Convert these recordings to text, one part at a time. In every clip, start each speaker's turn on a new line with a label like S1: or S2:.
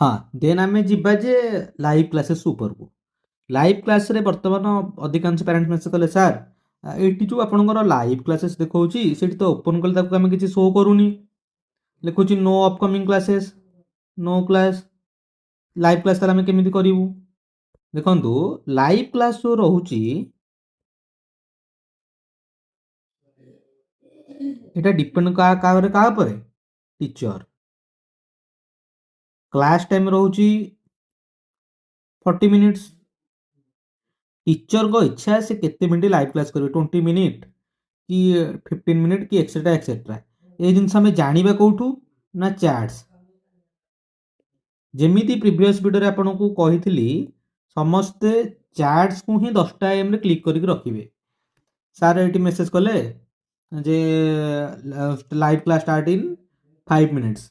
S1: ହଁ, ଦେନ୍ ଆମେ ଯିବା ଯେ ଲାଇଭ୍ କ୍ଲାସେସ୍ ଉପରକୁ। ଲାଇଭ୍ କ୍ଲାସ୍ରେ ବର୍ତ୍ତମାନ ଅଧିକାଂଶ ପ୍ୟାରେଣ୍ଟସ୍ ମେସେଜ୍ କଲେ, ସାର୍ ଏଇଠି ଯେଉଁ ଆପଣଙ୍କର ଲାଇଭ୍ କ୍ଲାସେସ୍ ଦେଖାଉଛି, ସେଇଠି ତ ଓପନ୍ କଲେ ତାକୁ ଆମେ କିଛି ଶୋ କରୁନି, ଲେଖୁଛି no upcoming classes, no class, live class, ତାହେଲେ ଆମେ କେମିତି କରିବୁ? ଦେଖନ୍ତୁ, ଲାଇଭ୍ କ୍ଲାସ୍ ଯେଉଁ ରହୁଛି, ଏଇଟା ଡିପେଣ୍ଡ କାହା ଉପରେ? ଟିଚର। କ୍ଲାସ୍ ଟାଇମ୍ ରହୁଛି 40 ମିନିଟ୍ସ। ଟିଚରଙ୍କ ଇଚ୍ଛା, ସେ କେତେ ମିନିଟ୍ ଲାଇଭ୍ କ୍ଲାସ୍ କରିବେ, 20 ମିନିଟ୍ କି 15 ମିନିଟ୍ କି ଏକ୍ସେଟ୍ରା ଏକ୍ସେଟ୍ରା। ଏଇ ଜିନିଷ ଆମେ ଜାଣିବା କେଉଁଠୁ ନା ଚାର୍ଟସ୍। ଯେମିତି ପ୍ରିଭିୟସ୍ ଭିଡ଼ିଓରେ ଆପଣଙ୍କୁ କହିଥିଲି, ସମସ୍ତେ ଚାର୍ଟସକୁ ହିଁ 10ଟା ଏଏମ୍ରେ କ୍ଲିକ୍ କରିକି ରଖିବେ। ସାର୍ ଏଇଠି ମେସେଜ୍ କଲେ ଯେ live class start in 5 minutes।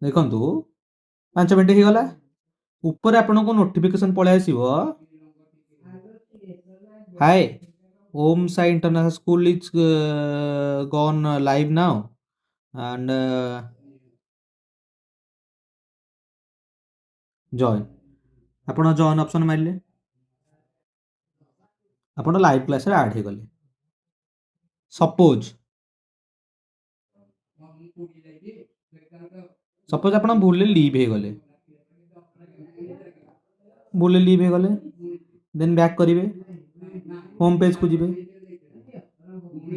S1: ଦେଖନ୍ତୁ, 5 ମିନିଟ୍ ହେଇଗଲା, ଉପରେ ଆପଣଙ୍କୁ ନୋଟିଫିକେସନ୍ ପଳେଇ ଆସିବ, "Hi, Om Sai International School is gone live now and join." ଆପଣ ଜଏନ୍ ଅପସନ୍ ମାରିଲେ, ଆପଣ ଲାଇଭ୍ କ୍ଲାସ୍ରେ ଆଡ଼୍ ହେଇଗଲେ। ସପୋଜ୍ ସପୋଜ୍ ଆପଣ ଭୁଲରେ ଲିଭ୍ ହେଇଗଲେ, ଭୁଲରେ ଲିଭ୍ ହେଇଗଲେ, ଦେନ୍ ବ୍ୟାକ୍ କରିବେ, ହୋମ୍ ପେଜ୍କୁ ଯିବେ,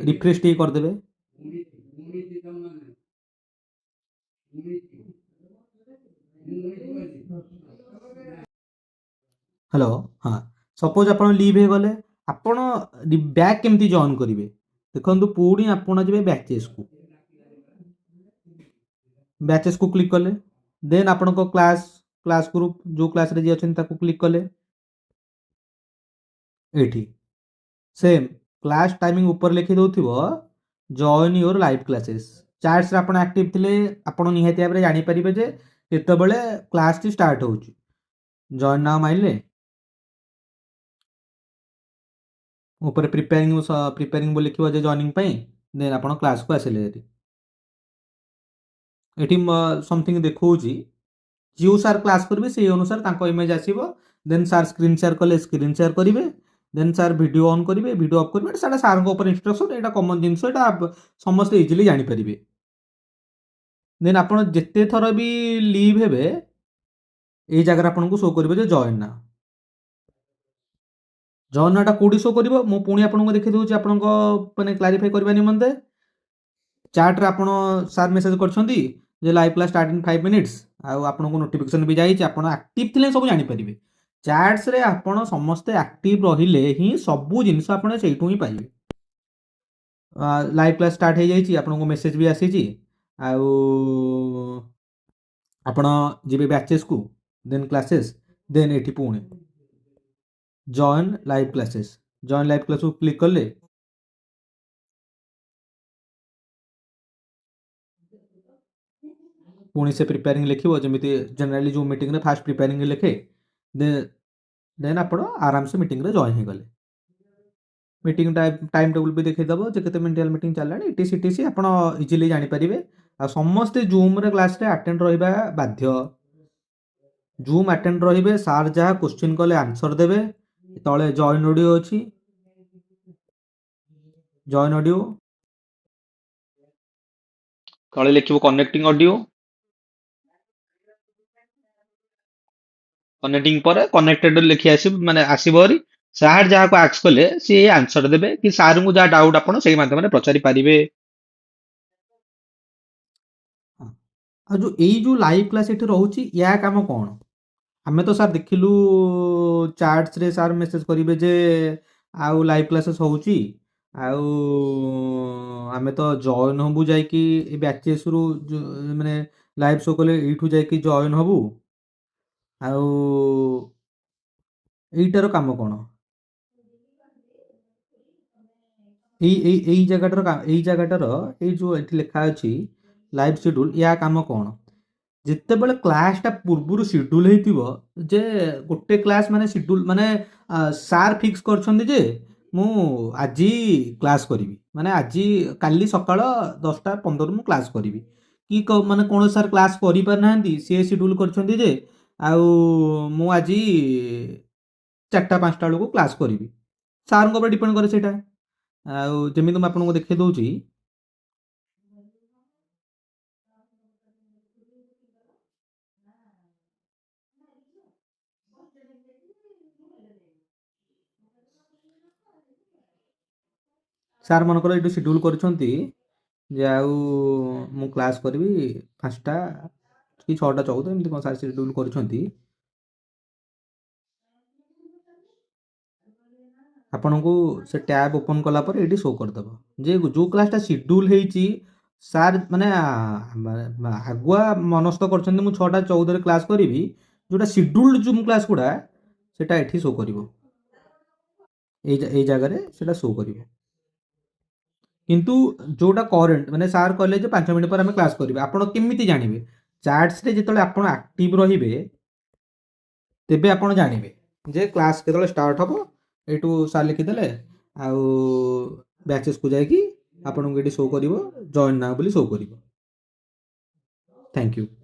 S1: ରିଫ୍ରେଶ୍ ଟିକେ କରିଦେବେ। ହ୍ୟାଲୋ, ହଁ, ସପୋଜ୍ ଆପଣ ଲିଭ୍ ହେଇଗଲେ, ଆପଣ ବ୍ୟାକ୍ କେମିତି ଜଏନ୍ କରିବେ? ଦେଖନ୍ତୁ, ପୁଣି ଆପଣ ଯିବେ ବ୍ୟାଚେସ୍କୁ। ବ୍ୟାଚେସ୍କୁ କ୍ଲିକ୍ କଲେ, ଦେନ୍ ଆପଣଙ୍କ କ୍ଲାସ୍ ଗ୍ରୁପ୍, ଯେଉଁ କ୍ଲାସ୍ରେ ଯିଏ ଅଛନ୍ତି ତାକୁ କ୍ଲିକ୍ କଲେ, ଏଇଠି ସେମ୍ କ୍ଲାସ୍ ଟାଇମିଂ ଉପରେ ଲେଖି ଦେଉଥିବ ଜଏନ୍ your live classes. ଚାର୍ଟସରେ ଆପଣ ଆକ୍ଟିଭ୍ ଥିଲେ ଆପଣ ନିହାତି ଭାବରେ ଜାଣିପାରିବେ ଯେ କେତେବେଳେ କ୍ଲାସ୍ଟି ଷ୍ଟାର୍ଟ ହେଉଛି। ଜଏନ୍ ନାଉ ମାରିଲେ ଉପରେ ପ୍ରିପେୟାରିଂ ପ୍ରିପେୟାରିଂ ବୋଲି ଲେଖିବ ଯେ ଜଏନିଂ ପାଇଁ। ଦେନ୍ ଆପଣ କ୍ଲାସ୍କୁ ଆସିଲେ। ଏଠି ଏଠି ସମଥିଙ୍ଗ ଦେଖାଉଛି। ଯେଉଁ ସାର୍ କ୍ଲାସ୍ କରିବେ, ସେଇ ଅନୁସାରେ ତାଙ୍କ ଇମେଜ୍ ଆସିବ। ଦେନ୍ ସାର୍ ସ୍କ୍ରିନ୍ ସେୟାର କଲେ ସ୍କ୍ରିନ୍ ସେୟାର କରିବେ, ଦେନ୍ ସାର୍ ଭିଡ଼ିଓ ଅନ୍ କରିବେ, ଭିଡ଼ିଓ ଅଫ୍ କରିବେ। ସେଇଟା ସାର୍ଙ୍କ ଉପରେ ଇନଷ୍ଟ୍ରକ୍ସନ୍। ଏଇଟା କମନ୍ ଜିନିଷ, ଏଇଟା ସମସ୍ତେ ଇଜିଲି ଜାଣିପାରିବେ। ଦେନ୍ ଆପଣ ଯେତେ ଥର ବି ଲିଭ୍ ହେବେ, ଏଇ ଜାଗାରେ ଆପଣଙ୍କୁ ଶୋ କରିବ ଯେ ଜଏନ୍ ନା। ଜଏନ୍ ନାଟା କେଉଁଠି ଶୋ କରିବ? ମୁଁ ପୁଣି ଆପଣଙ୍କୁ ଦେଖେଇ ଦେଉଛି, ଆପଣଙ୍କ ମାନେ କ୍ଲାରିଫାଇ କରିବା ନିମନ୍ତେ। ଚାଟ୍ରେ ଆପଣ ସାର୍ ମେସେଜ୍ କରିଛନ୍ତି ଯେ live class start in 5 minutes, ଆଉ ଆପଣଙ୍କୁ ନୋଟିଫିକେସନ୍ ବି ଯାଇଛି। ଆପଣ ଆକ୍ଟିଭ୍ ଥିଲେ ସବୁ ଜାଣିପାରିବେ। ଚାଟ୍ସରେ ଆପଣ ସମସ୍ତେ ଆକ୍ଟିଭ୍ ରହିଲେ ହିଁ ସବୁ ଜିନିଷ ଆପଣ ସେଇଠୁ ହିଁ ପାଇବେ। ଲାଇଭ୍ କ୍ଲାସ୍ ଷ୍ଟାର୍ଟ ହେଇଯାଇଛି, ଆପଣଙ୍କୁ ମେସେଜ୍ ବି ଆସିଛି, ଆଉ ଆପଣ ଯିବେ ବ୍ୟାଚେସ୍କୁ, ଦେନ୍ କ୍ଲାସେସ୍, ଦେନ୍ ଏଠି ପୁଣି join live classes. Join live କ୍ଲାସ୍କୁ କ୍ଲିକ୍ କଲେ ପୁଣି ସେ ପ୍ରିପେୟାରିଂ ଲେଖିବ, ଯେମିତି ଜେନେରାଲି ଯେଉଁ ମିଟିଂରେ ଫାଷ୍ଟ ପ୍ରିପେୟାରିଂ ଲେଖେ। ଦେନ୍ ଆପଣ ଆରାମସେ ମିଟିଂରେ ଜଏନ୍ ହେଇଗଲେ। ମିଟିଂ ଟାଇମ୍ ଟେବୁଲ୍ ବି ଦେଖେଇଦେବ ଯେ କେତେ ମିନିଟ୍ ମିଟିଂ ଚାଲିଲାଣି, ଇଟିସି ଇଟିସି, ଆପଣ ଇଜିଲି ଜାଣିପାରିବେ। ଆଉ ସମସ୍ତେ ଜୁମ୍ରେ କ୍ଲାସ୍ରେ ଆଟେଣ୍ଡ ରହିବା ବାଧ୍ୟ। ଜୁମ୍ ଆଟେଣ୍ଡ ରହିବେ, ସାର୍ ଯାହା କୋଶ୍ଚିନ୍ କଲେ ଆନ୍ସର୍ ଦେବେ। ତଳେ ଜଏନ୍ ଅଡ଼ିଓ ଅଛି। ଜଏନ୍ ଅଡ଼ିଓ ତଳେ ଲେଖିବ କନେକ୍ଟିଂ ଅଡ଼ିଓ। କନେକ୍ଟିଂ ପରେ କନେକ୍ଟେଡ୍ ଲେଖି ଆସିବ, ମାନେ ଆସିବ ଭାରି। ସାର୍ ଯାହାକୁ ଆସ୍କ କଲେ ସିଏ ଆନ୍ସର ଦେବେ କି ସାର୍ଙ୍କୁ ଯାହା ଡାଉଟ୍ ଆପଣ ସେଇ ମାଧ୍ୟମରେ ପଚାରି ପାରିବେ। ଆଉ ଯୋଉ ଏଇ ଯୋଉ ଲାଇଭ୍ କ୍ଲାସ୍ ଏଠି ରହୁଛି, ୟା କାମ କ'ଣ? ଆମେ ତ ସାର୍ ଦେଖିଲୁ, ଚାଟ୍ସରେ ସାର୍ ମେସେଜ୍ କରିବେ ଯେ ଆଉ ଲାଇଭ୍ କ୍ଲାସେସ୍ ହେଉଛି, ଆଉ ଆମେ ତ ଜଏନ୍ ହବୁ ଯାଇକି ଏ ବ୍ୟାଚେସ୍ରୁ, ମାନେ ଲାଇଭ୍ ଶୋ କଲେ ଏଇଠୁ ଯାଇକି ଜଏନ୍ ହବୁ, ଆଉ ଏଇଟାର କାମ କ'ଣ? ଏଇ ଏଇ ଏଇ ଜାଗାଟାର ଏଇ ଜାଗାଟାର ଏଇ ଯେଉଁ ଏଠି ଲେଖା ଅଛି ଲାଇଭ୍ ସିଡ୍ୟୁଲ୍, ୟା କାମ କ'ଣ? ଯେତେବେଳେ କ୍ଲାସ୍ଟା ପୂର୍ବରୁ ସିଡ୍ୟୁଲ୍ ହେଇଥିବ ଯେ ଗୋଟେ କ୍ଲାସ୍, ମାନେ ସିଡ୍ୟୁଲ୍ ମାନେ ସାର୍ ଫିକ୍ସ କରିଛନ୍ତି ଯେ ମୁଁ ଆଜି କ୍ଲାସ୍ କରିବି, ମାନେ ଆଜି କାଲି ସକାଳ 10:15ରୁ ମୁଁ କ୍ଲାସ୍ କରିବି କି ମାନେ କୌଣସି ସାର୍ କ୍ଲାସ୍ କରିପାରିନାହାନ୍ତି, ସିଏ ସିଡ୍ୟୁଲ୍ କରିଛନ୍ତି ଯେ ଆଉ ମୁଁ ଆଜି 4ଟା 5ଟା ବେଳକୁ କ୍ଲାସ୍ କରିବି। ସାର୍ଙ୍କ ଉପରେ ଡିପେଣ୍ଡ କରେ ସେଇଟା। ଆଉ ଯେମିତି ମୁଁ ଆପଣଙ୍କୁ ଦେଖାଇ ଦେଉଛି, ସାର୍ ମନେକର ଏଇଠୁ ସିଡ୍ୟୁଲ୍ କରିଛନ୍ତି ଯେ ଆଉ ମୁଁ କ୍ଲାସ୍ କରିବି 5ଟା କି 6:14, ଏମିତି କ'ଣ ସାର୍ ସିଡ୍ୟୁଲ୍ କରିଛନ୍ତି। ଆପଣଙ୍କୁ ସେ ଟ୍ୟାବ୍ ଓପନ୍ କଲା ପରେ ଏଇଠି ଶୋ କରିଦେବ ଯେ ଯେଉଁ କ୍ଲାସ୍ଟା ସିଡ୍ୟୁଲ୍ ହେଇଛି, ସାର୍ ମାନେ ଆଗୁଆ ମନସ୍ଥ କରିଛନ୍ତି ମୁଁ 6:14ରେ କ୍ଲାସ୍ କରିବି। ଯେଉଁଟା ସିଡ୍ୟୁଲ୍ଡ ଜୁମ୍ କ୍ଲାସ୍ ଗୁଡ଼ା ସେଇଟା ଏଠି ଶୋ କରିବ, ଏଇ ଜାଗାରେ ସେଇଟା ଶୋ କରିବ। କିନ୍ତୁ ଯେଉଁଟା କରେଣ୍ଟ, ମାନେ ସାର୍ କହିଲେ ଯେ 5 ମିନିଟ୍ ପରେ ଆମେ କ୍ଲାସ୍ କରିବା, ଆପଣ କେମିତି ଜାଣିବେ? ଚାଟ୍ସରେ ଯେତେବେଳେ ଆପଣ ଆକ୍ଟିଭ୍ ରହିବେ ତେବେ ଆପଣ ଜାଣିବେ ଯେ କ୍ଲାସ୍ କେତେବେଳେ ଷ୍ଟାର୍ଟ ହେବ। ଏଇଠୁ ସାର୍ ଲେଖିଦେଲେ ଆଉ ବ୍ୟାଚେସ୍କୁ ଯାଇକି ଆପଣଙ୍କୁ ଏଠି ଶୋ କରିବ, ଜଏନ୍ ନାଉ ବୋଲି ଶୋ କରିବ। Thank you.